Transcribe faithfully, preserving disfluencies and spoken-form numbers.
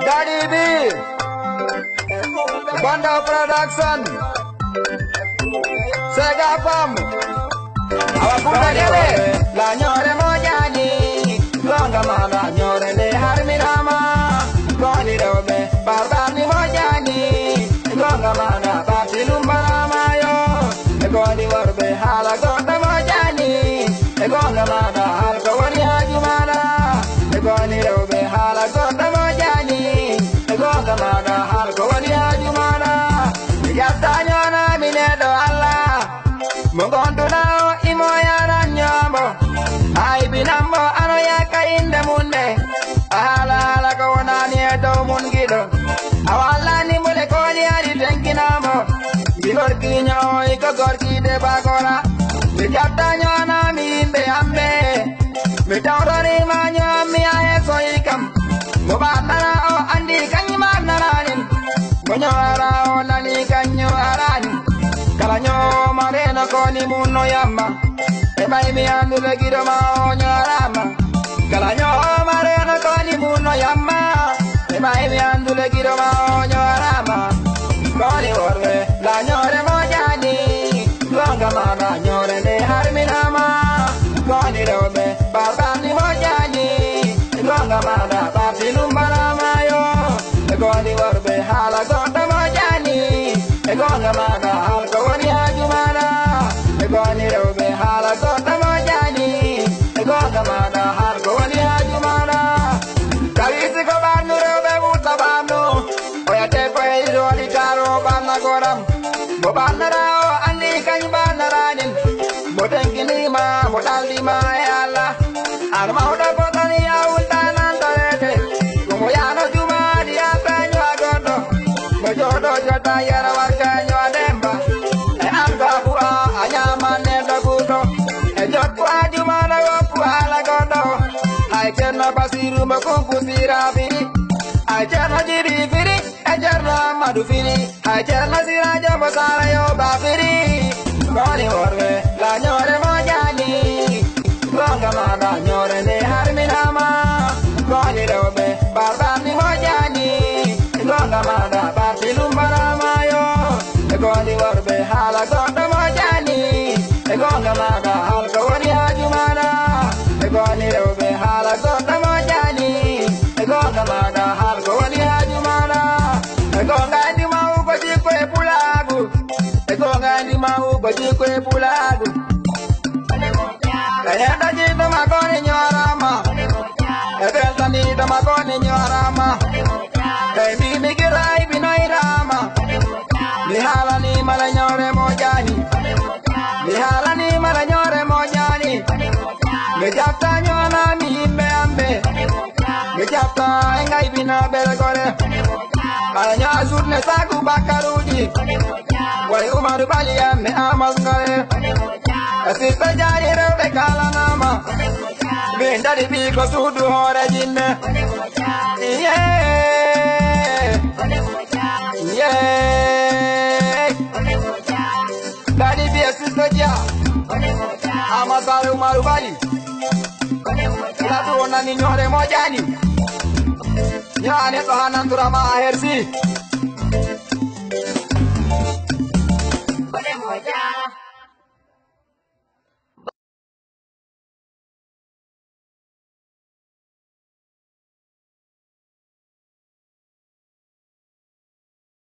Daddy B, Banda Production, Sega Fam, awa Bunda Dele. La nyore mojani, gonga mana nyore nde harminama. Goni robe, barbarni mojani, gonga mana bati lumbarama yo. E goni worbe hala goɗɗo mojani. E gonga maɗa hal ko woni haaju maɗa. E goni rewɓe haala goɗɗo mojani. E gonga maɗa hal ko woni haaju maɗa. Mi ƴatta ñoona mi neɗɗo Allah. Mo gonduɗa o imo yaran ñoombo. Aybinambo ano yakka inde mum nde. A haala haala ko wonani e dow mum giɗo. A wallani mo de koni ari tenkinamo. Mi gorki ñooy ko gorki de bagora. Mi ƴatta ñoona mi yimɓe am ɓe. Mi tawtori ma ñoom mi a hesoyi kam. Mo ɓaɗnara o andi kañ ɓaɗnaranin. Mo ñoora o nani kañ ñoaranin. Kala ñooma reno koni mum no yamma. E ɓay mi anndude giɗo ma o ñoorama. Kala ñooma reno koni mum no yamma. E ɓay mi anndude giɗo ma o ñoorama. Koni worɓe la ñoore mojani. Gonga maɗa ñoore nde harminama. Koni rewɓe barbarni mojani. Gonga maɗa barti lumbarama yo. E goni worɓe haala goɗɗo mojani. E gonga maɗa hal ko woni haaju maɗa. E goni rewɓe haala goɗɗo mojani. E gonga maɗa hal ko woni haaju maɗa. Tawisi ko ɓannu rewɓe ɓurta ɓannu. Oya debbo e ɗiɗo waɗi taro ɓanna goram. Mo ɓannara o andi kañ ɓannaranin. Mo tenkinima mo ɗaldima e Allah. An mawɗo botani a wultanantarede. Komo yano jumaɗi a peño a goɗɗo. Mo jooɗo jota yara warkaño a demba. E an gabu a a ñaman neɗɗo guɗo. E jokku a jumaɗo woppu ala goɗɗo. Hay ceerno Basiru mo kunku sira firi. Hay ceerno jiɗi firi. E ceerno Ammadu firi. Hay ceerno Siraajo mo Saara yo ba firi. Goni worɓe la ñoore mojani. Gonga maɗa ñoore nde harminama. Goni rewɓe barbarni mojani. Gonga maɗa barti lumbarama yo. E goni worɓe haala goɗɗo mojani. E gonga maɗa hal ko woni haaju maɗa. E goni rewɓe haala goɗɗo mojani. E gonga maɗa hal ko woni haaju maɗa. E gonga andi mawu ko jikko e pulaagu. E gonga andi mawu ko jikko e pulaagu. E neɗɗo jiɗɗo ma goni ñoorama. E beltaniɗo ma goni ñoorama. E mimi giray binoyrama. Mi haalani mala ñoore mojani. Mi haalani mala ñoore mojani. Mi jatta ñoona mi yimɓe amɓe. Mi jatta e ngaybina ɓere gore. Ala ñoa journe sagu bakkaruji. Way Umaru Bali amɓe Amas ngare. E sista jaari rewɓe kalanama. Min dari ɓi ko suudu hoore jinne. Iye. Iye. Dadi biye sister Dia. Amasare Umaru Bali. Ladu onani ñoore mojani. Ñaane to hanan turama a hersi.